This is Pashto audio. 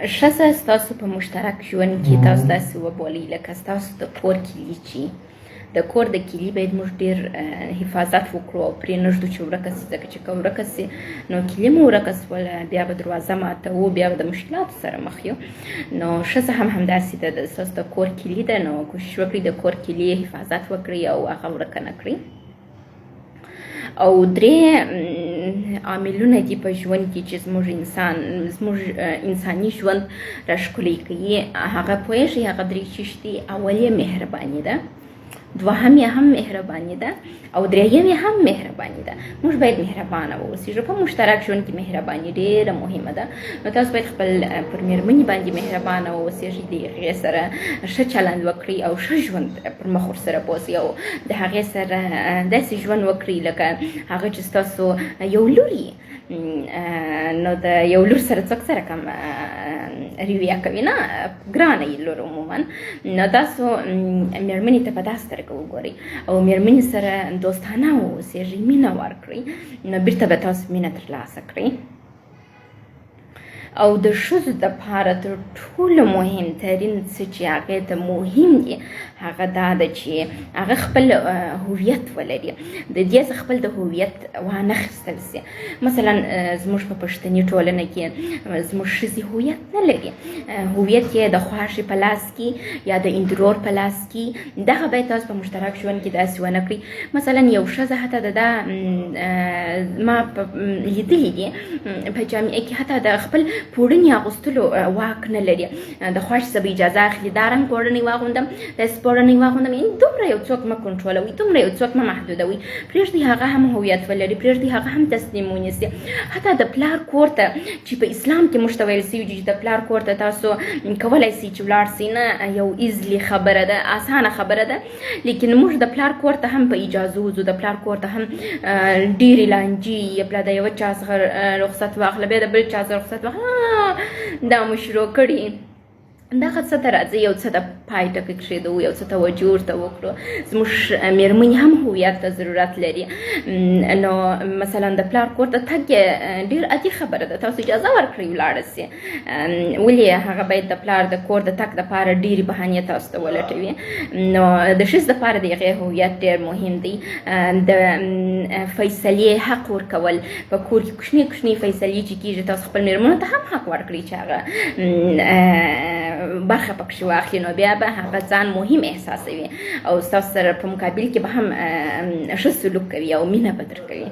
ښځه ستاسو په مشترک ژوند کې تاسو داسې وبولئ لکه ستاسو د کور کیلي، چې د کور د کیلي باید موږ ډېر حفاظت وکړو او پرې نه ږدو چې ورکه سي، ځکه چې که ورکه سي نو کیلي مو ورکه سوله، بیا به دروازه ماتوو، بیا به د مشکلاتو سره مخ یو. نو ښځه هم همداسې ده، د ستاسو د کور کیلي ده، نو کوشش وکړئ د کور کیلي حفاظت وکړئ او هغه ورکه نه کړئ. او درې عاملونه دي په ژوند کې چې زموږ انسان، زموږ انساني ژوند راښکلی کوي. هغه پوهېږئ هغه درې څه دي؟ اول یې مهرباني ده، دوهم یې هم مهرباني ده، او درېیم یې هم مهرباني ده. موږ باید مهربانه واوسیږو. په مشترک ژوند کې مهرباني ډېره مهمه ده. نو تاسو باید خپل پر مېرمنې باندې مهربانه واوسیږئ، د هغې سره ښه چلند وکړئ او ښه ژوند پر مخ ورسره بوځئ، او د هغې سره داسې ژوند وکړئ لکه هغه چې ستاسو یو لور یي. نو د یو لور سره څوک سره کم رویه کوي؟ نه، ګرانه یي لور عموما. نو تاسو مېرمنې ته په دا سترګه وګورئ او مېرمنې سره دوستانه واوسیږئ، مینه ورکړئ، نو بیرته به تاسو مینه ترلاسه کړئ. او د ښځو دپاره تر ټولو مهم ترین څه چې هغې ته مهم دي، هغه دا ده چې هغه خپل هویت ولري، د دې څخه خپل د هویت وانه خیستل سي. مثلا زموږ په پښتني ټولنه کې زموږ ښځې هویت نه لري، هویت یې د خواښې په لاس کې یا د اندرور په لاس کې. دغه باید تاسو په مشترک ژوند کې داسې ونه کړئ. مثلا یو ښځه حتی د دا ما لیدلي دي په جامعه کې، حتی د خپل پوړني اغوستلو واک نه لري، د خوښ څخه به اجازه اخلي، دا رنګ پوړنی واغوندم، داسې پوړنی واغوندم. یعنې دومره یو څوک مه کنټرولوئ، دومره یو څوک مه محدودوئ. پرېږدئ هغه هم هویت ولري، پرېږدئ هغه هم تصمیم ونیسي. حتی د پلار کور ته چې په اسلام کې موږ ته ویل سوي دي چې د پلار کور ته تاسو کولای سئ چې ولاړ سئ، نه یو ایزلي خبره ده، اسانه خبره ده، لیکن موږ د پلار کور ته هم په اجازو ځو، د پلار کور ته هم ډېرې لانجې یې، پلا د یوه چا څخه رخصت واخله، بیا د بل چا څخه رخصت واخله، دا مو شروع کړي. دغه څه ته راځئ یو څه د پای ټکی کښېږدو، یو څه توجه ورته وکړو. زموږ مېرمنې هم هویت ته ضرورت لري. نو مثلا د پلار کور ته تګ ډېر عادي خبره ده، تاسو اجازه ورکړئ ولاړه سي، ولې هغه باید د پلار د کور د تګ دپاره ډېرې بهانې تاسو ته ولټوي؟ نو د ښځې دپاره د هغې هویت ډېر مهم دی. د فیصلې حق ورکول په کور کې، کوچنۍ کوچنۍ فیصلې چې کېږي، تاسو خپل مېرمنو ته هم حق ورکړئ چې هغه برخه پکښې واخلي، نو بیا به هغه ځان مهم احساسوي او ستاسو سره په مقابل کې به هم ښه سلوک کوي او مینه به درکوي.